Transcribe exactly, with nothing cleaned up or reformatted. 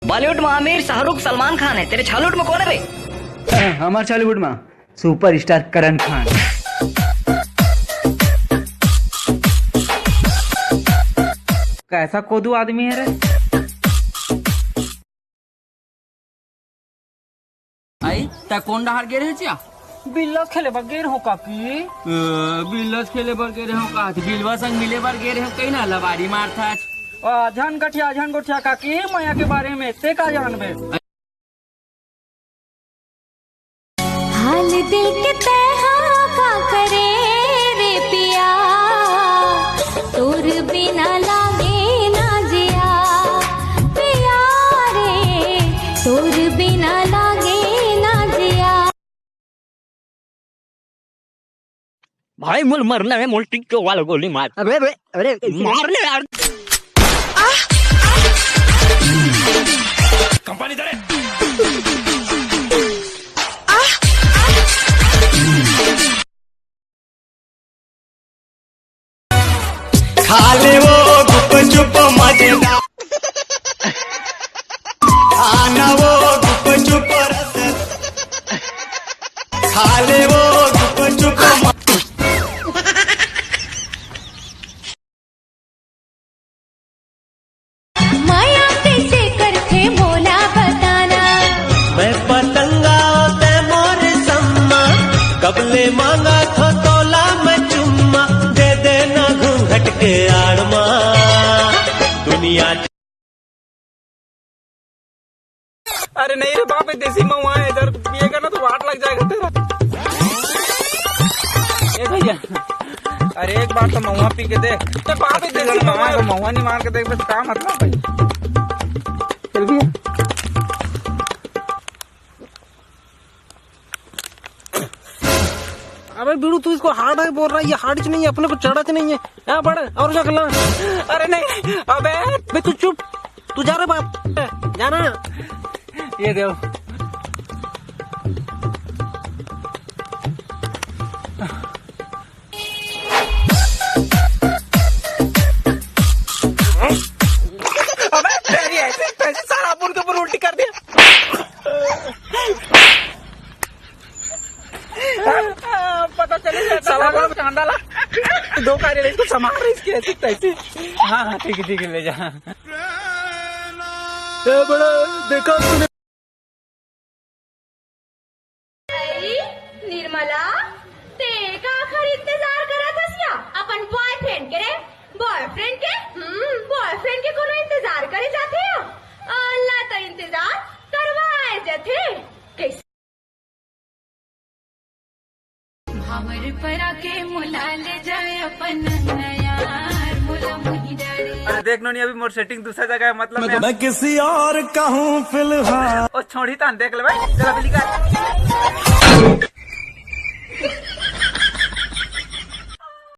Bollywood में आमिर, शाहरुख, सलमान खान है, तेरे छॉलीवुड में कौन है बे? हमार छॉलीवुड में सुपरस्टार करण खान। कैसा कोदू आदमी है रे। आई, त कोन डहार गे रहे चिया? बिल्लस खेले बर गे रहो काकी। अ, बिल्लस खेले बर गे रहे हो का? बिलवा संग मिले बर गे रहे हो कहीं ना, लबारी मारथाच। आ, झन गठिया, झन गोठिया काकी, मया के बारे में ते का जानबे? हाल दिल के तैहा का करे रे पिया, तोर बिना लागे ना जिया, पिया रे, तोर बिना लागे ना जिया। भाई, मोल मरना है, मोल टिक के वाला गोली मार। अबे, अबे, अरे, मार ले यार। कंपनी दे रे। खा ले वो गुपचुप मजेदार, खाना वो गुपचुप रस, खा ले वो गुपचुप म- मया कइसे करथे मोला बताना। मैं पतंगा तै मोर सम्मा, कबले मांगा थो तोला मैं चुम्मा, दे देना घूंघट के आड़ मा। दुनिया अरे नहीं रे बाप, ये देसी महुआ है, इधर पिएगा ना तो वाट लग जाएगा तेरा। ए भैया, अरे एक बार तो महुआ पी के देख। तो बाप, ये देसी महुआ है। महुआ नहीं मार के देख, बस का मतलब भाई। चल भैया। अबे बीड़ू, तू इसको हार्ड है बोल रहा है, ये हार्ड च नहीं है, अपने को चढ़ा च नहीं है। यहाँ पड़ और जा गला। अरे नहीं, अबे। बे तू चुप, तू जा रे बाप, जाना। ये दे। अबे तेरी ऐसी तैसी, साला अपन के ऊपर उल्टी कर दिया। पता चले साला बड़ा चांडाला। दो कार्य इसको संभाल रही इसकी ऐसी तैसी। हाँ हाँ, ठीक है ठीक है, ले जा। ए बड़ा, देखा तूने? अई, निर्मला, ते काखर इंतजार करत हस या? अपन बॉयफ्रेंड के रे, बॉयफ्रेंड के? हम्म, बॉयफ्रेंड के कोनो इंतजार करे जाथे या? अल्लाह तो इंतजार करवाए जाथे। कैसे? भांवर परा के मोला ले जाए अपन नया, मोला मुही डारे। अरे देख नोनी, अभी मोर सेटिंग दूसरा जगह है, मतलब मैं मैं किसी और का हूँ फिलहाल। ओ छोड़ी तान, देख ले भाई, चल अभी निकाल।